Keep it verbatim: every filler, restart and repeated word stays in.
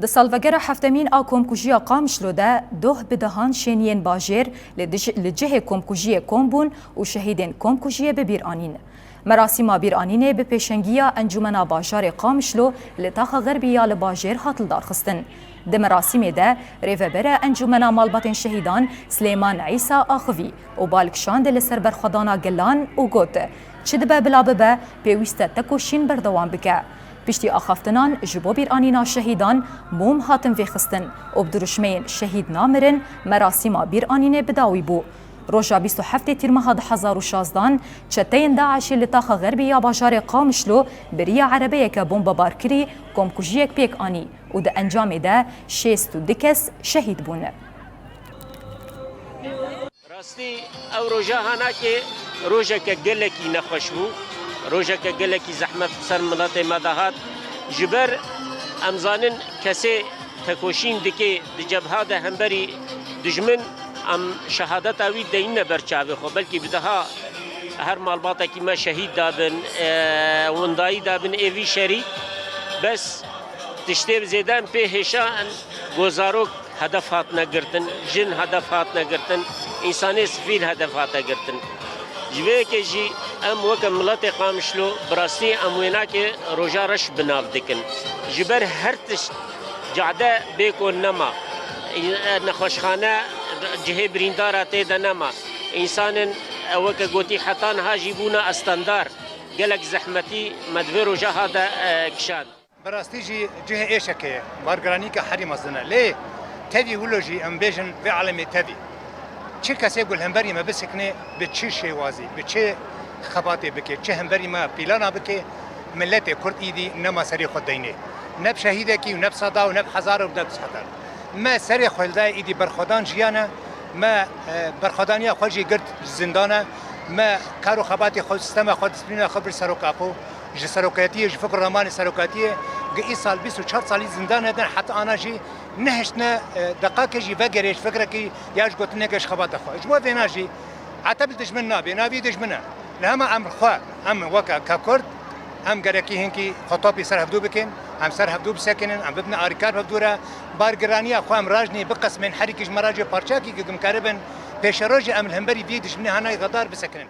Di salvegera heftemîn a komkujiya Qamişlo de doh bi dehan şêniyên bajêr li dij-, li cihê komkujiyê kom bûn û şehîdên komkujiyê bi bîr anîn. Merasîma bîranînê bi pêşengiya Encûmena Bajarê Qamişlo li taxa Xerbî ya li bajêr hat lidarxistin. Di merasîmê de rêvebera Encûmena Malbatên Şehîdan Silêman Îsa axivî û bal kişand li ser berxwedana gelan û got, çi dibe bila bibe, pêwîst e tekoşîn berdewam bike. Piştî axaftinan ji bo bîranîna şehîdan mûm hatin vêxistin û bi dirûşmeyên Şehîd namirin merasîma bîranînê bi dawî bû. Roja bîst û heftê Tîrmeha du hezar û şazdan çeteyên DAIŞê li taxa Xerbî ya bajarê Qamişlo bi riya erebeyeke bombebar kirî komkujiyek pêk anî û di encamê de şêst û du kes şehîd bûn. Rastî ew roja hanakê rojeke gelekî nexweş bû, rojeke gelekî zehmet bi ser miletê me de hat. Ji ber em zanin kesê tekoşîn dike di cebha de hemberî dijmin, em şehadeta wî deyne ber çavê xwe. Belkî bi deha her malbatekî me şehîd dabin, e, windayî dabin ê vî şerî. Bes tiştê zêde em pê hêşa in, ku zarok hedef hatine girtin, jin hedef hatine girtin, însanê sivîl hedef hate girtin. Ji vê yekê jî em weke miletê Qamişlo bi rastî em wênakê roja reş bi nav dikin. Ji ber her tişt cade bê ku nema, nexweşxane cihê birîndara tê de nema. Însanên, e, weke gotî heta niha jî bûne estendar. Gelek zehmetî me di vê roja ha de, e, kişand. Bi rastî jî cihê êşekê ye. Bargiranîke herî mezin e. Lê tevî wilo jî em bêjin vê alemê tevî. Çi kesê ku li hemberî me bisikne, bi çi şêwazî, bi çi xebatê bike, çi hemberî me pîlana bike, miletê Kurd îdî nema serê xwe deynê. Ne bi şehîdekî û ne bi seda û ne bi hezar û ne bi sehdan. Me serê xwe li dayê îdî berxwedan jiyan e, me, e, berxwedaniya xwe jî girt ji zindan e, me kar û xebatê xwe, sîstema xwe, dîsîplîna xwe bir serok apo. Ji serokatiyê, ji fikr û ramanê serokatiyê, gi îsal bîst û çar salî zindane din, heta ana jî nehiştine, e, deqakê jî vegerê ji fikrekî ya ji gotineke ji xebata xwe. Ji bo vêna jî eteb li dijmin nabê, navî dijmin e. Li hema em xwe, em weke ke Kurd, em gerekî hinkî xwe topî ser hevdû bikin, em ser hevdû bisekinin, em bibine arîkar bi hevdû re, bargiraniya xwe em rajnê biqesmên, herîkî ji me rajê parçeyekî gi em karibin, pêşerojê em li hemberî vî dijminê hanayî xedar bisekinin.